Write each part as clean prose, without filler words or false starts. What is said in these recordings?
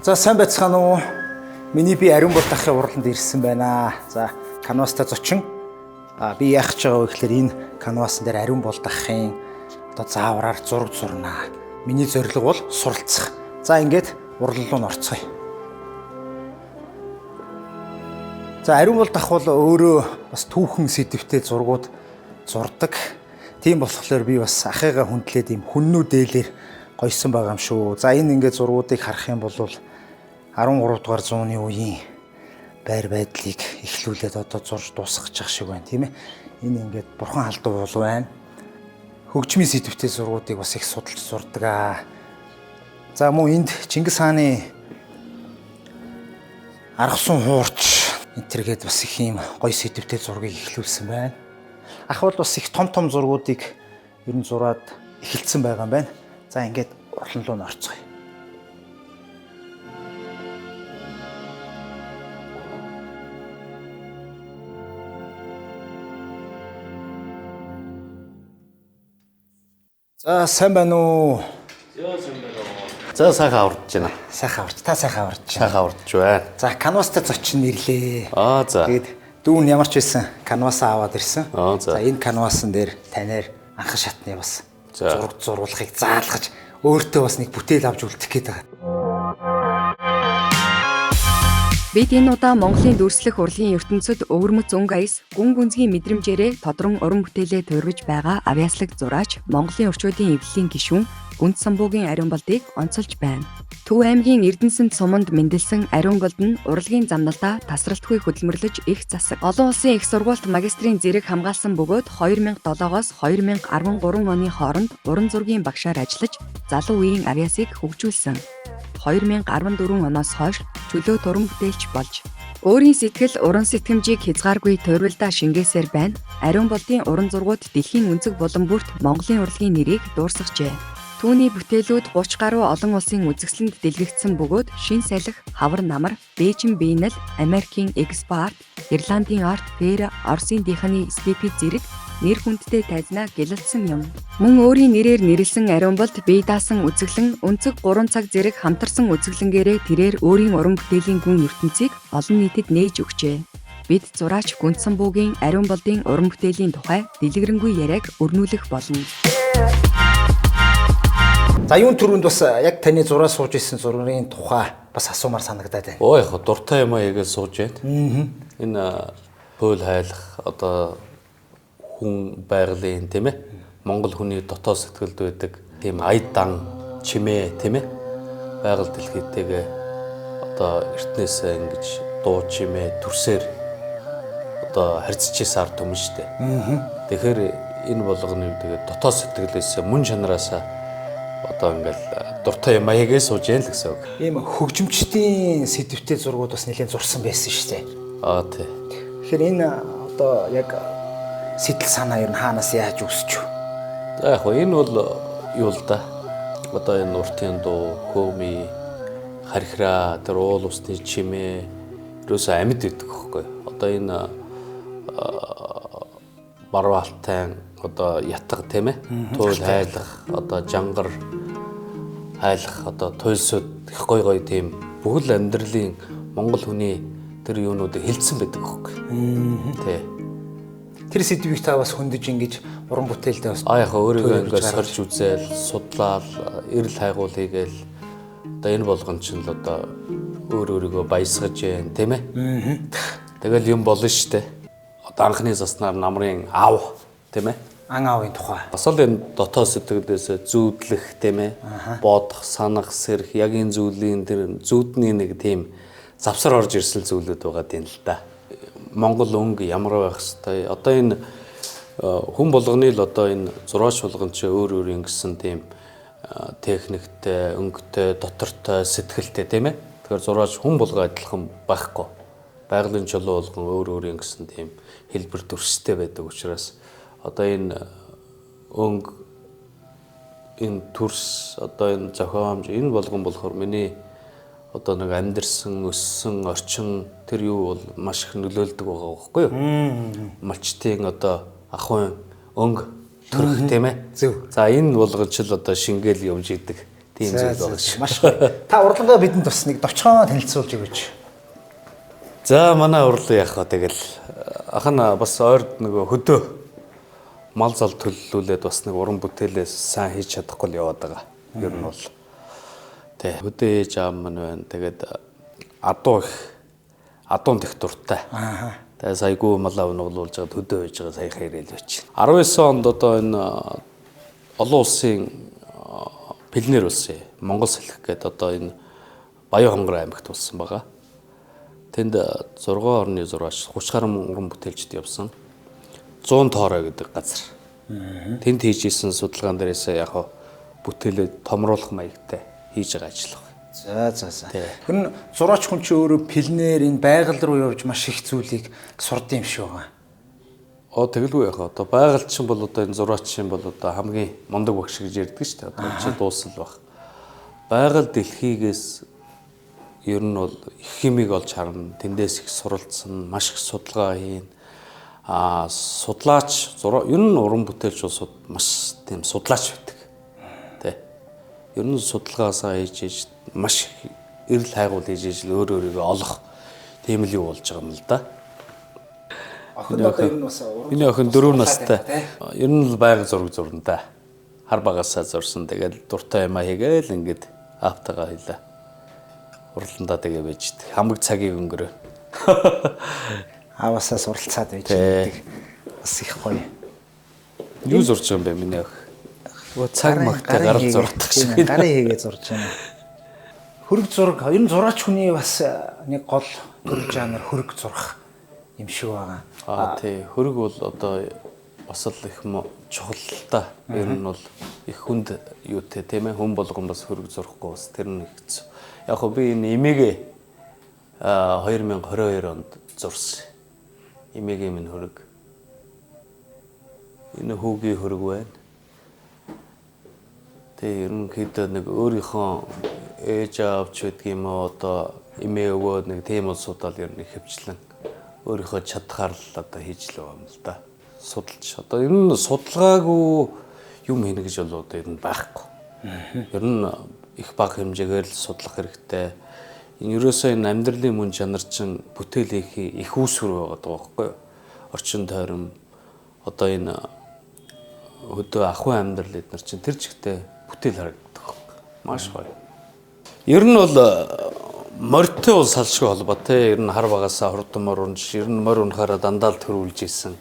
За сайн байцгаана уу? Миний би Ариун Болд ахын урланд ирсэн байна. За канвастай зочин. Би яах гэж байгаа вэ гэхээр энэ канвасан дээр Ариун Болд ахын одоо заавраар зураг зурнаа. Миний зорилго бол суралцах. За ингээд урлал руу орцгоё. За Ариун Болд ах бол өөрөө бас түүхэн сэдвтэй зургууд зурдаг. Тийм болохоор би бас ахыгаа хүндлээд ийм хүннүү дээлэр гойсон байгаа юм шүү. За энэ ингээд зургуудыг харах юм бол 13 дугаар зууны үеийн байр байдлыг эхлүүлээд одоо зурж дуусгах шиг байна, тийм ээ. Энэ ингээд бурхан халдвар бол байна. Хөгжмийн сэдвтэй зургуудыг бас их судалж зурдаг аа. За мөн энд Чингис хааны аргасан хуурч энэ төргээд бас их юм гоё сэдвтэй зургийг эхлүүлсэн байна. Ах бол бас их том том зургуудыг ер нь зураад эхэлсэн байгаа юм байна. За ингээд урлан руу н орцгоё. За сайн байна уу? За сайхан авардж байна. Сайхан аварч. Та сайхан аварч. Сайхан авардж байна. За канвастай зочин ирлээ. Аа за. Тэгээд дүүн ямар ч байсан канвасаа аваад ирсэн. Аа, за. За энэ канвасан дээр танаар анхан шатны бас За. зураг зуруулахыг заалгаж өөртөө бас нэг бүтээл авч үлдэх гээд байгаа. Бид энэ удаа Монголын дүрслэх урлагийн ертөнцид өвөрмөц өнгө аяс, гүн гүнзгий мэдрэмжээрээ тодрон уран бүтээлээ туурвиж байгаа авьяаслаг зураач Монголын өрчүүдийн эвлэлийн гишүүн Гүнт самбуугийн Ариун Болдыг онцолж байна. Төв аймгийн Эрдэнэсэнд суманд мэндэлсэн Ариун Болд нь урлагийн замналдаа тасралтгүй хөдөлмөрлөж их засаг. Олон улсын их сургуульд магистрийн зэрэг хамгаалсан бөгөөд 2007-оос 2013 оны хооронд уран зургийн багшаар ажиллаж залуу үеийн авьяасыг хөгжүүлсэн. 2014 оноос хойш чөлөөт уран бүтээлч болж өөрийн сэтгэл уран сэтгэмжийг хязгааргүй туйрвалдаа шингээсээр байна. Ариун Болдын уран зургууд дэлхийн өнцөг булан бүрт Монголын урлагийн нэрийг дуурсгажээ. Түүний бүтээлүүд 30 гаруй олон улсын үзэсгэлэнд дэлгэгдсэн бөгөөд шин салхи, хавар намар, Бээжин Биенал, Америкийн Экспо арт, Ирландын арт фэйр, Оросын Диханы Степи зэрэг нэр хүндтэй тайзнаа гэлэлдсэн юм. Мөн өөрийн нэрээр нэрлсэн Ариун Болд бие даасан үзэглэн өнцөг 3 цаг зэрэг хамтарсан үзэглэнгээрээ тэрээр өөрийн уран бүтээлийн гүн ертөнцийг олон нийтэд нээж өгчээ. Бид зураач Гүнтсанбуугийн Ариун Болдын уран бүтээлийн тухай дэлгэрэнгүй яриаг өрнүүлэх болно. За юун түрүүнд бас яг таны зураа сууж исэн зургийн тухай бас асуумар санагдаад байна. Оо яг дуртай юм аа хийгээл сууж байна. Энэ хууль хайлах одоо хүн байгалийн тийм ээ. Монгол хүний дотоод сэтгэлд байдаг тийм ая дан чимээ тийм ээ. Байгаль дэлхийтэйгээ одоо эртнээсээ ингэж дуу чимээ төрсээр одоо харьцаж исэн ард түмэн шүү дээ. Тэгэхээр энэ болгоныг тэгээд дотоод сэтгэлээс мөн чанараасаа одоо ингээл дуртай юм аа хийгээ сууж яана л гэсэн үг. Ийм хөгжимчдийн сэдвтэй зургууд бас нэлээд зурсан байсан шүү дээ. Аа тий. Тэгэхээр энэ одоо яг сэтэл санаа ер нь хаанаас яаж үүсч вэ? За яг хөө энэ бол юу л да. Одоо энэ уртын дуу, хөөми, хархираа, тэр уул усны чимээ ерөөсөө амьд байдаг хөөхгүй. Одоо энэ барвалтай одоо ятга тийм ээ. Туйл хайлах, одоо жангар хайлах, одоо туйлсууд их гой гой тийм бүхэл амьдралын Монгол хүний тэр юунуудыг хилцсэн байдаг хөөхгүй. Тий. Тэр сэдвийг та бас хөндөж ингэж уран бүтээлдээ бас А яг өөрийгөө туйлж ингээд гаргаж. сорж үзээл, судлаал, эрэл хайгуул хийгээл одоо энэ болгон чинь л одоо өөр өөрийгөө баясгаж जैन тийм ээ. Тэгэл юм болно штэ. Одоо анхны заснаар намрын ав тийм ээ. ан аавын тухай. Бас л энэ дотоод сэтгэлээс зүүдлэх тийм ээ. Бодох, санах, сэрх яг энэ зүйлийн тэр зүүдний нэг тийм завсар орж ирсэн зүйлүүд байгаа юм л да. Монгол өнгө ямар байх хэвтэй. Одоо энэ хүн болгоны л одоо энэ зураач болгон чи өөр өөр ингэсэн тийм техниктэй, өнгөтэй, дотортой, сэтгэлтэй тийм ээ. Тэгэхээр зураач хүн болго адилхан байхгүй. Байгалийн чулуу болгон өөр өөр ингэсэн тийм хэлбэр дүрстэй байдаг учраас одоо энэ өнгө энэ төрс одоо энэ зохиомж энэ болгон болохоор миний одоо нэг амьдэрсэн, өссөн орчин тэр юу бол маш их нөлөөлдөг байгаа байхгүй юу? Малчтын одоо ахуйн өнгө төрөх тийм ээ. Зөв. За энэ болгонч л одоо шингээл явж идэг Тийм зүйл байгаа шүү. Маш гоё. Та урлагаа бидэнд бас нэг товчхон танилцуулж өгөөч. За манай урлаг яах вэ тэгэл ах нь бас ойрд нөгөө хөдөө мал зал төллүүлээд бас нэг уран бүтээлээ сайн хийж чадахгүй л яваад байгаа. Ер нь бол тий хөдөө ээж аав минь байна. Тэгээд адуу их адуун их дуртай. Аа. Тэгээ саягүй малаа унуулж байгаа хөдөө байж байгаа саяхан ирээл байж. 19 онд одоо энэ олон улсын пленэр улсын Монгол сэлэх гэдэг одоо энэ Баян хонгор аймагт болсон байгаа. Тэнд 6.6 30 гаруй уран бүтээлчд явсан. 100 тоорой гэдэг газар. Тэнд хийж исэн судалгаан дээрээс яг бүтээлээ томруулах маягтай хийж байгаа ажил байна. За за за. Тэр нь зураач хүн чи өөрөө пленэр энэ байгаль руу явж маш их зүйлийг сурд юм шиг байгаа. Оо тэгэлгүй яг одоо байгальчин бол одоо энэ зураачин бол одоо хамгийн мундаг багш гэж ярьдаг шүү дээ. Одоо чи дуусал баг. Байгаль дэлхийгээс ер нь бол их химиг олж харна. Тэндээс их суралцсан, маш их судалгаа хийн. Аа судлаач ер нь уран бүтээлч бол маш тийм судлаач байдаг. Тэ. Ер нь судалгаасаа хийж хийж маш их эрэл хайгуул хийж хийж л өөр өөрийгөө олох тийм л юу болж байгаа юм л да. Охин одоо ер нь бас уран Миний охин 4 настай. Ер нь л байга зураг зурна да. Хар багасаа зурсан. Тэгээд дуртай юмаа хийгээл ингээд аавтайгаа хийлээ. Урландаа тэгээ байж идэх. Хамаг цагийг өнгөрөө. Ааваасаа суралцаад байж Тий. гэдэг бас их гоё. Юу зурж байгаа юм бэ миний охин? Өө цаг магтай Гарын гарал хийгээ- зурдах тийм шиг. ээ, Гарын хийгээ зурж байна. Хөрөг зураг ер нь зураач хүний бас нэг гол төрөл жанр хөрөг зурах юм шиг байгаа. Аа тий, хөрөг бол одоо бас л их чухал л та. Ер нь бол их хүнд юутэй тийм ээ хүн болгон бас хөрөг зурхгүй бас тэр нь хэцүү. Яг хөө би энэ эмээгээ 2022 онд зурсан. Эмээгийн минь хөрөг. Энэ хүүгийн хөрөг байна. Тэгээ ерөнхийдөө нэг өөрийнхөө ээж аавч байдаг юм уу одоо эмээ өвөө нэг тийм улсуудаар ер нь хөвчлэн өөрийнхөө чадхаар л одоо хийж л байгаа юм л да. Судалж одоо ер нь судалгаагүй юм хийнэ гэж бол одоо ер нь байхгүй. Ер нь их бага хэмжээгээр л судлах хэрэгтэй. Энэ ерөөсөө энэ амьдралын мөн чанар чинь бүтээл хийх их үүсвэр байгаа даа байхгүй юу? Орчин тойрон одоо энэ хөдөө ахуй амьдрал эднэр чинь тэр чигтээ бүтээл харагдах. Маш гоё. Ер нь бол морьтой бол салшгүй холбоотой. Ер нь хар багасаа хурдан мор унж, ер нь морь унахаараа дандаа л төрүүлж исэн.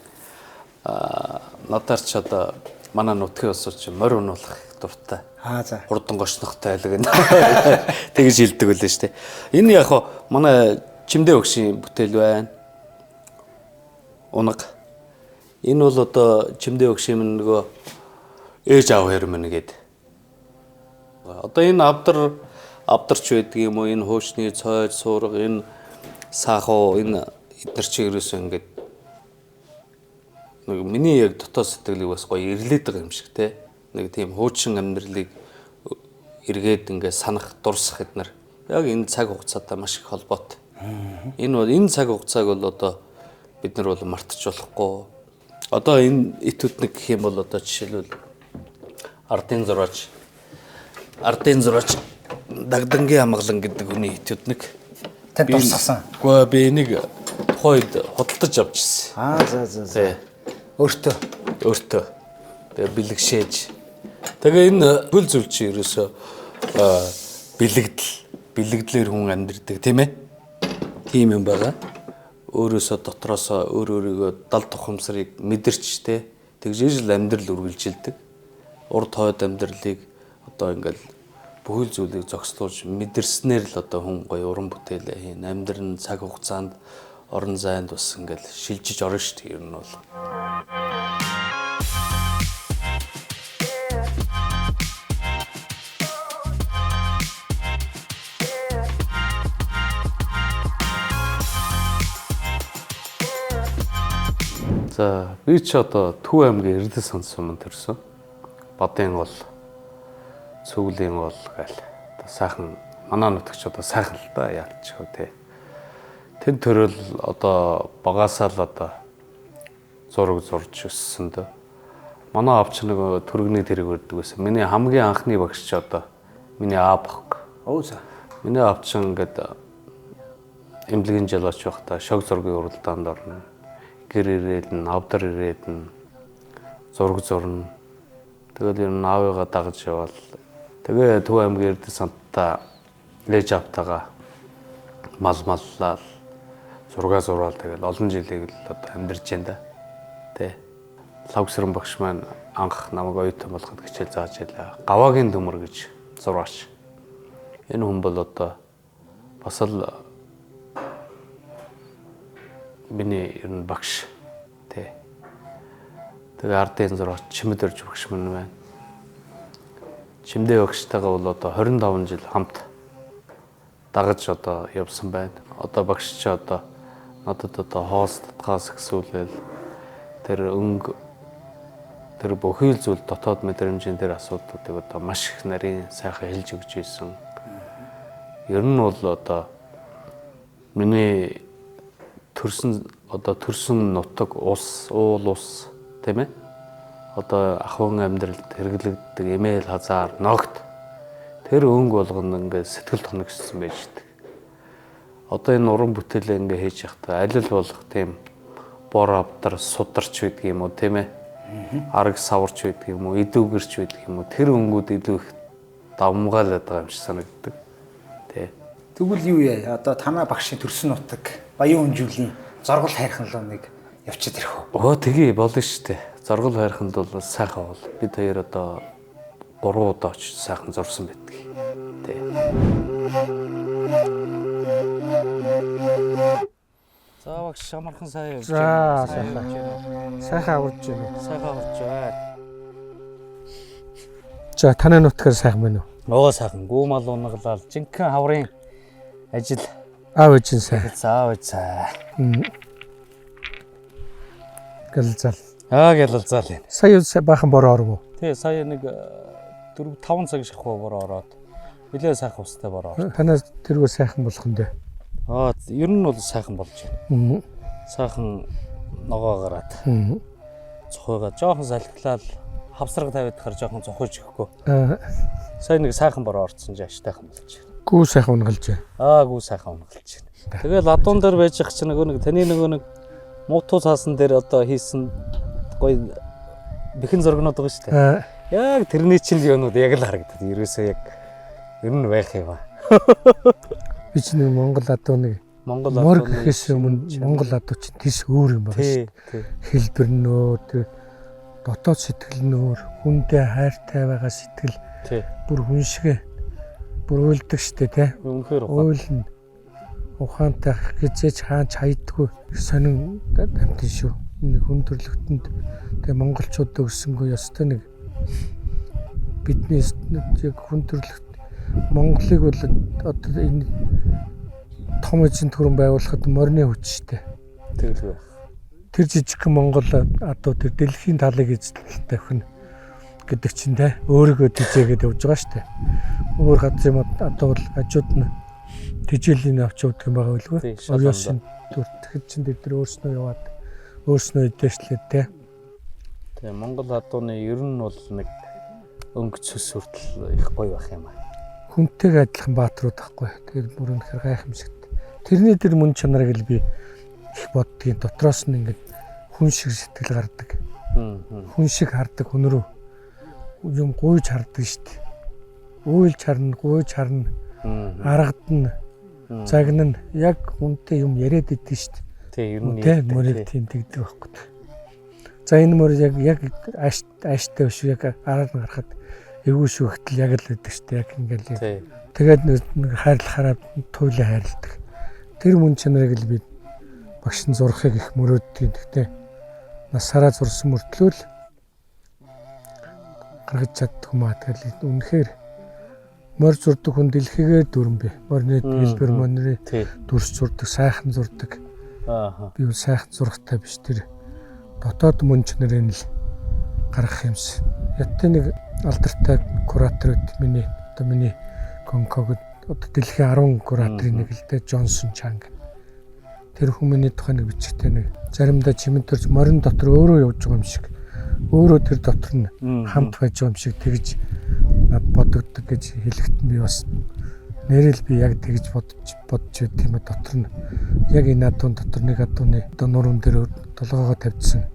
Надаар ч одоо манай нутгийн улсууд чинь морь унуулах их дуртай. Аа за. Хурдан гошнохтой л гэнэ. Тэгж хэлдэг үлээ шүү дээ. Энэ яг хоо манай Чимдээ өгшийн бүтээл байна. Унаг. Энэ бол одоо Чимдээ өгшийн минь нөгөө ээж аав хоёр минь гээд. Одоо энэ авдарч байдаг юм уу? Энэ хуучны цойд суурга, энэ саахуу, энэ эднэр чи ерөөсөө ингээд нэг миний яг дотоод сэтгэлийг бас гоё ирлээд байгаа юм шиг те. Нэг тийм хуучин амьдралыг эргээд ингээд санах, дурсах эднэр яг энэ цаг хугацаатай маш их холбоотой. Энэ бол энэ цаг хугацааг бол одоо бид нар бол мартаж болохгүй. Одоо энэ этюдник гэх юм бол одоо жишээлбэл ардын зураач Дагдангийн амгалан гэдэг хүний этюдник. Танд дурсгасан. Үгүй би энийг тухайн үед худалдаж авч ирсэн. Аа за за за. Тий. Өөртөө. Өөртөө. Тэгээ бэлэгшээж. Тэгээ энэ хөл зүйл чи ерөөсөө бэлэгдлээр хүн амьдэрдэг тийм ээ. Тийм юм байгаа. Өөрөөсөө дотроосоо өөр өөрийгөө дал тухамсрыг мэдэрч те тэгжээж л амьдрал үргэлжилдэг. Урд хойд амьдралыг одоо ингээл бүхэл зүйлийг зогслуулж мэдэрснээр л одоо хүн гоё уран бүтээлээ хийн. Амьдрал нь цаг хугацаанд орон зайд бас ингээл шилжиж орно шүү дээ ер нь бол. За би ч одоо Төв аймгийн Эрдэс сонсон мөн төрсөн. Бадын гол, Цүглийн гол гээл. Одоо сайхан манай нутагч одоо сайхан л да яалч хөө те. Тэнд төрөл одоо багасаа л одоо зураг зурж өссөн дөө. Манай авч нэг төрөгний тэрэг өрдөг байсан. Миний хамгийн анхны багш ч одоо Миний аав баг. Оо за. Миний аав чинь ингээд эмнэлгийн жалаач байхдаа шог зургийн уралдаанд орно. Гэр ирээд нь, авдар ирээд нь зураг зурна. Тэгэл ер нь аавыгаа дагаж явбал тэгээ Төв аймгийн Эрдэнэ сантаа ээж автагаа мал маллал зургаа зураал тэгэл олон жилийг л одоо амьдарч байна да. Тэ. Лавгсран багш маань анх намайг оюутан болгоход хичээл зааж байлаа. Гаваагийн төмөр гэж зураач. Энэ хүн бол одоо бас л миний ер нь багш. Тэ. Тэгээ ардын зураач Чимэд өрж багш мань байна. Чимдээ багштайгаа бол одоо 25 жил хамт дагаж одоо явсан байна. Одоо багш чи одоо надад одоо хоос татгаас ихсүүлэл тэр өнгө тэр бүхий л зүйл дотоод мэдрэмжийн тэр асуудлуудыг одоо маш их нарийн сайхан хэлж өгч ийсэн. Ер нь бол одоо миний төрсөн одоо төрсөн нутаг ус, уул ус тийм ээ. Одоо ахуйн амьдралд хэрэглэгддэг эмээл хазаар ногт тэр өнгө болгоно ингээд сэтгэл тоногчсон байж идэг. Одоо энэ уран бүтээлээ ингээ хийж явахдаа аль аль болох тийм бор авдар сударч байдаг юм уу тийм ээ. Араг саварч байдаг юм уу, идүүгэрч байдаг юм уу. Тэр өнгүүд илүү их давмгаалаад байгаа юм шиг санагддаг. Тэ. Тэгвэл юу яа? Одоо танаа багшийн төрсөн нутаг Баян Үнжүүлийн зоргол хайрхан руу нэг явчихад ирэх үү? Өө тэгье болно шүү дээ. Зоргол хайрханд бол сайхан бол. Бид хоёр одоо 3 удаа очиж сайхан зурсан байдаг. Тэ. За багш амархан сайн явж За сайхан. Сайхан аварж байна. Сайхан аварж байна. За танай нутгаар сайхан байна уу? Өө сайхан гүү мал унаглал жинхэнэ хаврын ажил. Аав ээж нь сайхан. За аав ээж сайн. Гэлзал. Аа гэлзал юм. Сая баахан бороо оров уу? Тий сая нэг 4 5 цаг шахуу бороо ороод нэлээ сайхан устай бороо. Танаас тэргүй сайхан болох нь дээ. Аа ер нь бол сайхан болж байна. Сайхан ногоо гараад. Цохойгоо жоохон салхилаад хавсраг тавиадахаар жоохон цохойж өгөхгүй. Сая нэг сайхан бороо орцсон чи аштайхан болж байна. Гүү сайхан унгалж байна. Аа гүү сайхан унгалж байна. Тэгэл адуун дээр байж ах чи нөгөө нэг таны нөгөө нэг муутуу цаасан дээр одоо хийсэн гоё бэхэн зургнууд байгаа шүү дээ. Яг тэрний чинь юунууд яг л харагдаад ерөөсөө яг ер нь байх юм аа. Би ч нэг Монгол адуу нэг Монгол мор гэхээс өмнө Монгол адуу чинь тис өөр юм байна шүү дээ. Хэлбэр нь өөр, тэр дотоод сэтгэл нь өөр, хүндээ хайртай байгаа сэтгэл бүр хүн шиг бүр уйлдаг шүү дээ, тэ. Үнэхээр ухаан. Уйлна. Ухаантай хизээч хаач хайдгүй сонин амьтан шүү. Нэг хүн төрлөختөнд тэгээ монголчууд өгсөнгөө ёстой нэг бидний яг хүн төрлөخت Монголыг бол одоо энэ том эзэн төрөн байгуулахад морины хүч штэ. Тэгэлгүй. Тэр жижигхэн Монгол адуу тэр дэлхийн талыг эзэлтэй охин гэдэг чинь те өөрийгөө тижээгээд явж байгаа штэ. Өөр газар юм адуу бол хажууд нь тижээлийн авч явдаг юм байгаа үлгүй. Оёосын дүр тэгэхэд чинь бид нар өөрснөө яваад өөрснөө идээшлээ те. Тэгээ Монгол адууны ер нь бол нэг өнгө цөс хүртэл их гоё байх юм аа. Хүнтэйг адилхан бааtruуд байхгүй. Тэгээд бүр үнэхээр гайхамшигт. Тэрний тэр мөн чанарыг л би их боддгийн. Дотроос нь ингээд хүн шиг сэтгэл гардаг. Хүн шиг хардаг хүн рүү юм гуйж хардаг шүү дээ. Уйлж харна, гуйж харна, аргадна, загнана. Яг хүнтэй юм яриад идэв шүү дээ. Тий, ер нь тий мөрийг тийм тэгдэг байхгүй. За энэ мөр яг яг ааштай биш яг араар нь гарахад эвгүй шүүхтэл яг л өгдөг шүү дээ. Яг ингээл. Тэгээд нэг хайрлахаараа туйлын хайрладаг. Тэр мөн чанарыг л би багш нь зурхыг их мөрөөддөг. Гэхдээ насаараа зурсан мөртлөө л гаргаж чаддаг юм аа. Тэгэл үнэхээр морь зурдаг хүн дэлхийгээр дүрм би. Морины хэлбэр морины дүрс зурдаг, сайхан зурдаг. Аа. Би бол сайхан зурагтай биш, тэр дотоод мөн чанарыг л гаргах юмсан. Ятын нэг алдартай куратор байт миний одоо миний Гонконгод одоо дэлхийн 10 кураторын нэг л дээ, Джонсон Чанг. Тэр хүмүүний тухай нэг бичгтэй нэг заримдаа чимэн төрж морин дотор өөрөө явж байгаа юм шиг, өөрөө тэр дотор нь хамт байж байгаа юм шиг тэгж над бодогддог гэж хэлэхэд би бас нэрэл би яг тэгж бодож байт юм, дотор нь яг энэ адуун дотор нэг адууны одоо нуруунд дээр толгоогоо тавьчихсан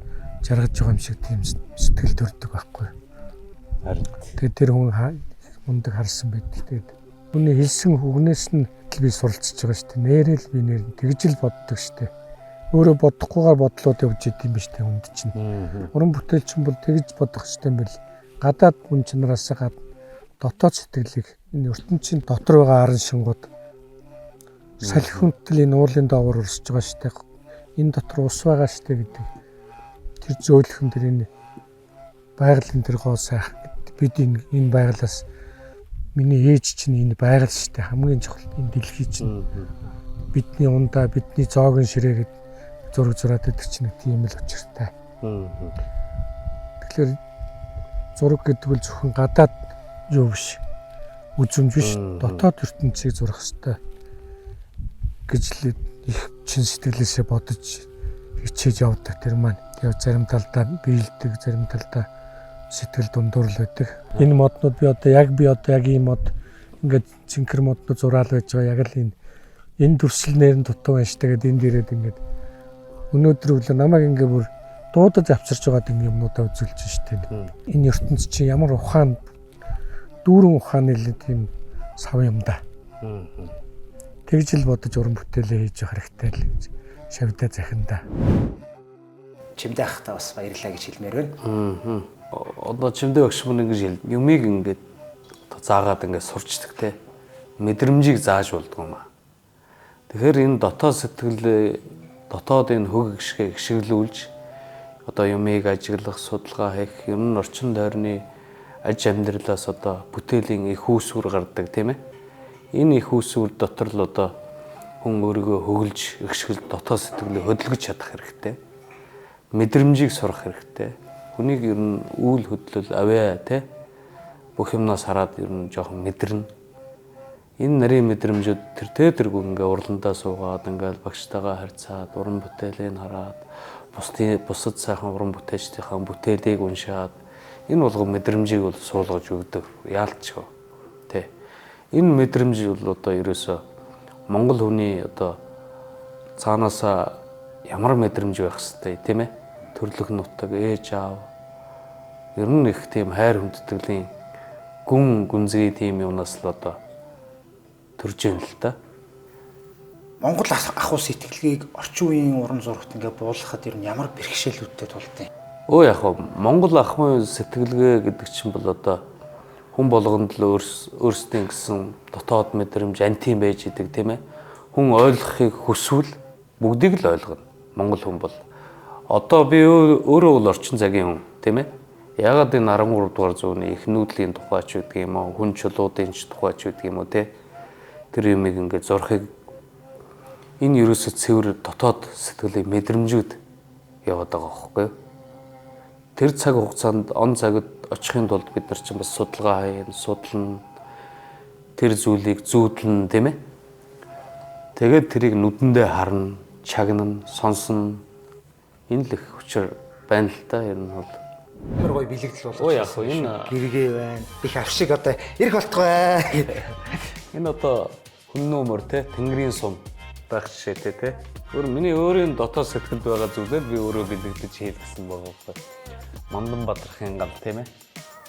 жаргаж байгаа юм шиг тийм сэтгэл төрдөг байхгүй. Харин. Тэгээд тэр хүн мундаг харсан байдаг. Тэгээд хүний хэлсэн үгнээс нь би суралцж байгаа шүү дээ. Нэрэл би нэр тэгж л боддог шүү дээ. Өөрөө бодохгүйгээр бодлоод явж идэм биш үү хүнд чинь. Уран бүтээлч бол тэгж бодох хэрэгтэй юм бэл. Гадаад хүн чанараас гадна дотоод сэтгэлийг энэ ертөнцийн дотор байгаа арын шингууд салхи хүнтэл энэ уулын доогуур өрсөж байгаа шүү дээ. Энэ дотор ус байгаа шүү дээ гэдэг тэр зөөлхөн тэр энэ байгалийн тэр гоо сайхан бид энэ байгалаас миний ээж чинь энэ байгаль шүү дээ, хамгийн чухал энэ дэлхий чинь бидний ундаа бидний зоогийн ширээ гэд зураг зураад байдаг чинь тийм л учиртай. Тэгэхээр зураг гэдэг нь зөвхөн гадаад юу биш, үзэмж биш, дотоод ертөнцийг зурах хэрэгтэй гэж л их чин сэтгэлээсээ бодож хичээж явдаг тэр маань. Тэгээ зарим талдаа биелдэг, зарим талдаа сэтгэл дундуур л байдаг. Энэ моднууд би одоо яг ийм мод ингээд цэнхэр моднууд зураал байж байгаа. Яг л энэ дүрслэл нэр нь дутуу байна штэ гэд энд ирээд ингээд өнөөдөр өглөө намайг ингээд бүр дуудаж авчирч байгаад ингэ юмнуудаа үзүүлж штэ. Энэ ертөнц чинь ямар ухаан, дүүрэн ухааны л тийм сав юм да. Тэгж л бодож уран бүтээлээ хийж явах хэрэгтэй л гэж шавьдаа захинда. Чимдээ ахтаа бас баярлалаа гэж хэлмээр байна. Одоо чимдээ багш мөн ингэж хэл юмыг ингээд заагаад ингээд сурчдаг те. Мэдрэмжийг зааж болдгоо юм аа. Тэгэхээр энэ дотоод сэтгэл, дотоод энэ хөг гიშгэ гიშгэлүүлж одоо юмыг ажиглах, судалгаа хийх, ер нь орчин тойрны аж амьдралаас одоо бүтээлийн их үүсвэр гардаг тийм ээ. Энэ их үүсвэр дотор л одоо хүн өөрийгөө хөглж, ихшгэл дотоод сэтгэлээ хөдөлгөж чадах хэрэгтэй. Мэдрэмжийг сурах хэрэгтэй. Хүнийг ер нь үйл хөдлөл авиа те бүх юмнаас хараад ер нь жоохон мэдэрнэ. Энэ нарийн мэдрэмжүүд тэр тэргүй ингээ урландаа суугаад ингээл багштайгаа харьцаад, уран бүтээлийг хараад, бусад сайхан уран бүтээлчдийнхаа бүтээлийг уншаад энэ болгон мэдрэмжийг бол суулгаж өгдөг. Яалтчгүй. Тэ. Энэ мэдрэмж бол одоо ерөөсөө Монгол хүний одоо цаанаасаа ямар мэдрэмж байх хэвтэй тийм ээ? Төрлөх нутаг, ээж аав ер нь их тийм хайр хүндэтгэлийн гүн гүнзгий тийм юмнаас л одоо төрж юм л та. Монгол ахуй сэтгэлгээг орчин үеийн уран зурагт ингээ буулгахад ер нь ямар бэрхшээлүүдтэй тулдیں۔ Өө яг хөө Монгол ахуйн сэтгэлгээ гэдэг чинь бол одоо хүн болгонд л өөрсдийн гэсэн дотоод мэдрэмж антин байж идэг тийм ээ. Хүн ойлгохыг хүсвэл бүгдийг л ойлгоно. Монгол хүн бол одоо би өөрөө бол орчин цагийн хүн тийм ээ. Ягаад энэ 13 дугаар зууны их нүүдлийн тухай ч гэдэг юм уу, хүн чулуудын ч тухай ч гэдэг юм уу те. Тэр юмыг ингээд зурхыг энэ ерөөсө цэвэр дотоод сэтгэлийн мэдрэмжүүд яваад байгаа байхгүй юу? Тэр цаг хугацаанд он цагт очихын тулд бид нар чинь бас судалгаа хийн, судлана. Тэр зүйлийг зүүдлэн тийм ээ. Тэгээд тэрийг нүдэндээ харна, чагнана, сонсно. Энэ л их учир байна л да. Ер нь бол амар гоё бэлэгдэл болгож. Оо яг хөө энэ гэргээ байна. Их авшиг одоо ирэх болтгой гэдэг. Энэ одоо хүннүүмөр те тэнгэрийн сум байх жишээтэй те. Өөр миний өөрийн дотоод сэтгэлд байгаа зүйлээ би өөрөө бэлэгдэж хийлгэсэн байгаа байхгүй. Мандан бадрахын гал тийм ээ.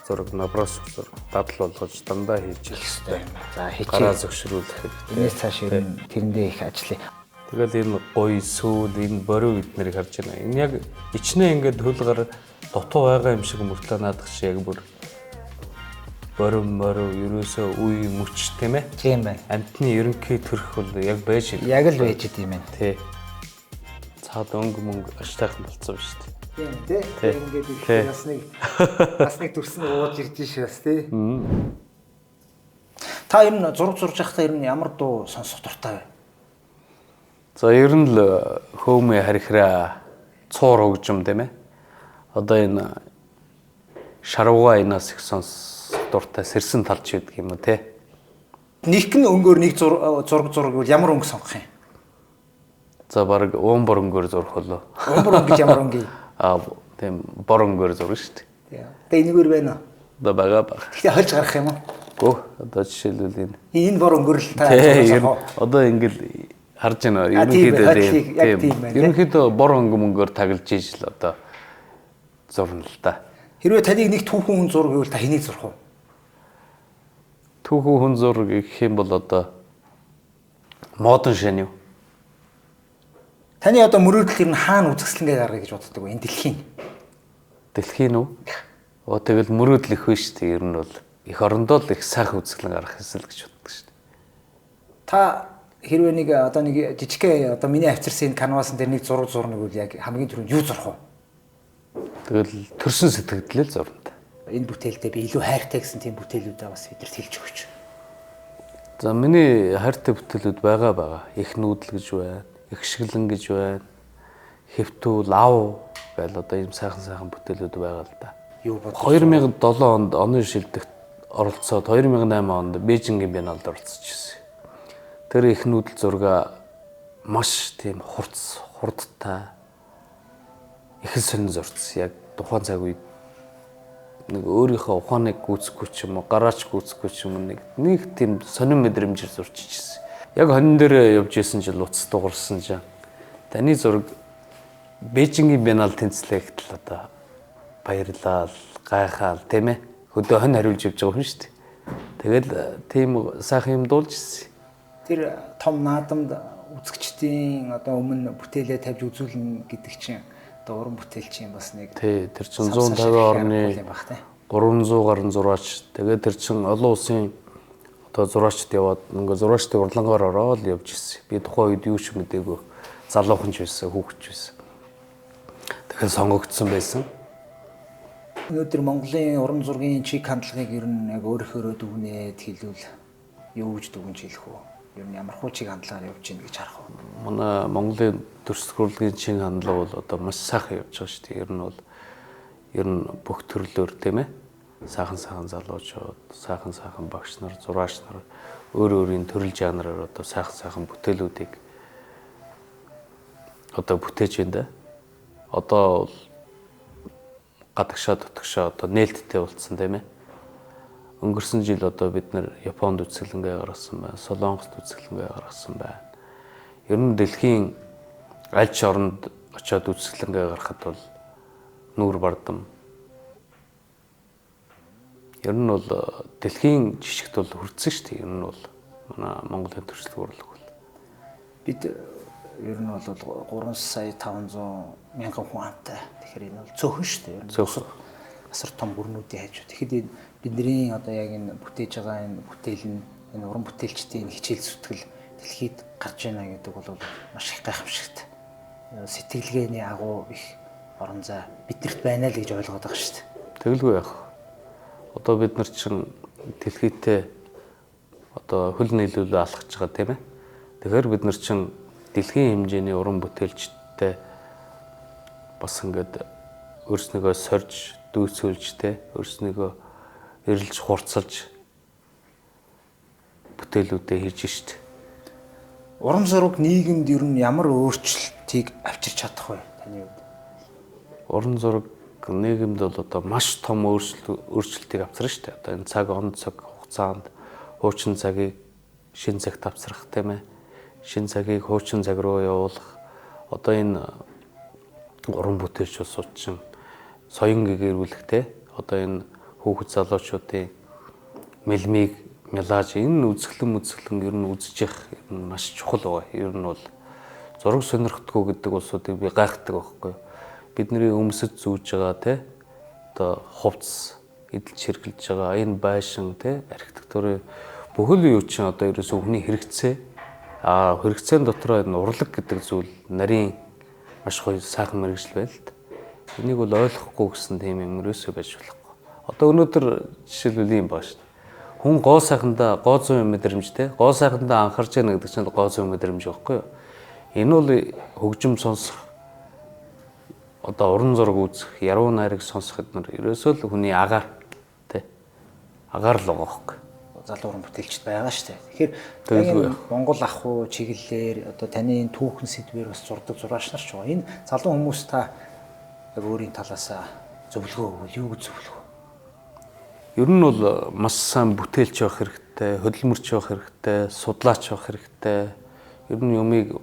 Зураг наброс зураг дадал болгож дандаа хийж их хэрэгтэй. За хичээ. Гараа зөвшөөрүүлэх хэрэгтэй. Энэс цааш ер нь тэрэндээ их ажиллая. Тэгэл энэ гоё сүүл энэ бориу эднэрийг харж байна. Энэ яг ичнэ ингээд хөлгөр дутуу байгаа юм шиг мөртлөө наадах чи яг бүр борим мориу ерөөсөө үе мөч тийм ээ. Тийм байна. Амтны ерөнхий төрх бол яг байж Яг л байж идэм юм. Тий. Цаад өнгө мөнгө аштайхан болцсон шүү дээ. Тийм тий. Ингээд их бас нэг төрсөн ууж ирж шээ бас тий. Та ер нь зураг зурж байхдаа ер нь ямар дуу сонсох дуртай вэ? За ер нь л хөөмөө харихраа цуур хөгжим тийм ээ. Одоо энэ шарвгаа энаас их сонсох дуртай сэрсэн талч гэдэг юм уу те. Нэг нь өнгөөр нэг зураг зураг бол ямар өнгө сонгох юм? За баг уумбор өнгөөр зурх болоо. Уумбор өнгө гэж ямар өнгө юм? Аа тийм бор өнгөөр зурна шүү дээ. Тийм. Тэгээ энэгээр байна уу? Одоо байгаа баг. Гэхдээ хольж гарах юм уу? Гөө одоо жишээлбэл энэ Энэ бор өнгөрөл та одоо ингээл харж байна. Ерөнхийдөө ерөнхийдөө бор өнгө мөнгөөр таглаж ижил одоо зурна л да. Хэрвээ таныг нэг түүхэн хүн зур гэвэл та хэнийг зурх вэ? Түүхэн хүн зур гэх юм бол одоо модон шань юу? Таны одоо мөрөөдөл ер нь хаана үзэсгэлэнгээ гаргая гэж боддог вэ? Энэ дэлхийн. Дэлхийн үү? Оо тэгэл мөрөөдөл их биш үү? Ер нь бол эх орондоо л их сайхан үзэсгэлэн гаргах хэсэл гэж боддог шүү дээ. Та хэрвээ нэг одоо нэг жижигхэн одоо миний авчирсан энэ канвасан дээр нэг зураг зурна гэвэл яг хамгийн түрүүнд юу зурх вэ? Тэгэл төрсөн сэтгэгдлээ л зурна. Энэ бүтээлдээ би илүү хайртай гэсэн тийм бүтээлүүдээ бас бидэрт хэлж өгөөч. За миний хайртай бүтээлүүд байгаа. Их нүүдэл гэж байна, их шиглэн гэж байна, хэвтүүл, ав гээл одоо ийм сайхан сайхан бүтээлүүд байгаа л да. Юу бодож 2007 онд оны шилдэгт оролцоод 2008 онд Бээжингийн биеналд оролцож ирсэн. Тэр их нүүдэл зураг маш тийм хурц, хурдтай их л сонин зурц. Яг тухайн цаг үед нэг өөрийнхөө ухааныг гүйцэхгүй ч юм уу, гараач гүйцэхгүй ч юм уу нэг тийм сонин мэдрэмжээр зурчиж ирсэн. Яг хонин дээр явж исэн чинь луц дуурсан чинь таны зураг Бээжингийн биенал тэнцлээ гэтэл одоо баярлал, гайхаал тийм ээ. Хөдөө хонь хариулж явж байгаа хүн шүү дээ. Тэгэл тийм сайхан юм дуулж ирсэн. Тэр том наадамд үзэгчдийн одоо өмнө бүтээлээ тавьж үзүүлнэ гэдэг чинь одоо уран бүтээлчийн бас нэг тий, тэр чинь 150 орны 300 гаруй зураач. Тэгээд тэр чинь олон улсын одоо зураачд яваад ингээ зураачдын урдлангаар ороод явж ирсэн. Би тухайн үед юу ч мдээгүй залуухан ч байсан, хүүхэд ч байсан. Тэгэхээр сонгогдсон байсан. Өнөөдөр Монголын уран зургийн чиг хандлагыг ер нь яг өөрөөхөөрөө дүгнээд хэлвэл юу гэж дүгнж хэлэх вэ? Ер нь ямар хуу чиг хандлагаар явж гин гэж харах вэ? Манай Монголын дүрслэх урлагийн чиг хандлага бол одоо маш сайхан явж байгаа шүү дээ. Ер нь бол ер нь бүх төрлөөр тийм ээ. Сайхан сайхан залуучууд, сайхан сайхан багш нар, зураач нар өөр өөрийн төрөл жанраар одоо сайхан сайхан бүтээлүүдийг одоо бүтээж байна да. Одоо бол гадагшаа дотгошоо одоо нээлттэй болцсон тийм ээ. Өнгөрсөн жил одоо бид нэр Японд үзэсгэлэнгээ гаргасан байна, Солонгост үзэсгэлэнгээ гаргасан байна. Ер нь дэлхийн аль ч оронд очиод үзэсгэлэнгээ гаргахад бол нүүр бардам. Ер нь бол дэлхийн жишгт бол хүртсэн шүү дээ. Ер нь бол манай Монголын төрслөг урлаг бол бид ер нь бол 3 сая 500 мянган хүн амтай. Тэгэхээр энэ бол цөөхөн шүү дээ. Ер нь цөөхөн асар том гүрнүүдийн хажуу. Тэгэхэд энэ бидний одоо яг энэ бүтээж байгаа энэ бүтээл нь энэ уран бүтээлчдийн хичээл зүтгэл дэлхийд гарч байна гэдэг бол маш их гайхамшигт. Сэтгэлгээний агуу их орон зай биднэрт байна л гэж ойлгоод байгаа шүү дээ. Тэгэлгүй яах. Одоо бид нар чинь дэлхийдээ одоо хөл нийлүүлээ алхаж байгаа тийм ээ. Тэгэхээр бид нар чинь дэлхийн хэмжээний уран бүтээлчдтэй бас ингээд өөрснийгөө сорж, дүүцүүлж те өөрснийгөө эрэлж хурцлж бүтээлүүдээ хийж шít. Уран зураг нийгэмд ер нь ямар өөрчлөлтийг авчирч чадах вэ таны хувьд? Уран зураг нийгэмд бол одоо маш том өөрчлөлтийг авчирна шүү дээ. Одоо энэ цаг он цаг хугацаанд хуучин цагийг шин цагт авчрах тийм ээ. Шин цагийг хуучин цаг руу явуулах. Одоо энэ уран бүтээлч улсууд чинь соён гэгэрүүлэх те. Одоо энэ хүүхэд залуучуудын мэлмиг мэлаж энэ үзэсгэлэн ер нь үзэж явах ер нь маш чухал байгаа. Ер нь бол зураг сонирхдаггүй гэдэг улсуудыг би гайхдаг байхгүй юу. Бидний өмсөж зүүж байгаа те одоо хувцс эдэлж хэрглэж байгаа энэ байшин те архитектурын бүхэл юу чинь одоо ерөөсөө хүний хэрэгцээ хэрэгцээн дотроо энэ урлаг гэдэг зүйл нарийн маш гоё сайхан мэргэжил байл л да. Энийг бол ойлгохгүй гэсэн тийм юм ерөөсөө байж болохгүй. Одоо өнөөдөр жишээлбэл юм байна шүү дээ. Хүн гоо сайхандаа гоо зүйн мэдрэмж те гоо сайхандаа анхаарч яана гэдэг чинь гоо зүйн мэдрэмж байхгүй юу? Энэ бол хөгжим сонсох одоо уран зураг үзэх, яруу найраг сонсох эднэр ерөөсөө л хүний агаар те агаар л байгаа байхгүй. Залуу уран бүтээлчд байгаа шүү дээ. Тэгэхээр Монгол ах уу чиглэлээр одоо таны энэ түүхэн сэдвээр бас зурдаг зураач нар ч байгаа. Энэ залуу хүмүүс та яг өөрийн талаасаа зөвлөгөө өгвөл юу гэж зөвлөх вэ? Ер нь бол маш сайн бүтээлч байх хэрэгтэй, хөдөлмөрч байх хэрэгтэй, судлаач байх хэрэгтэй. Ер нь юмыг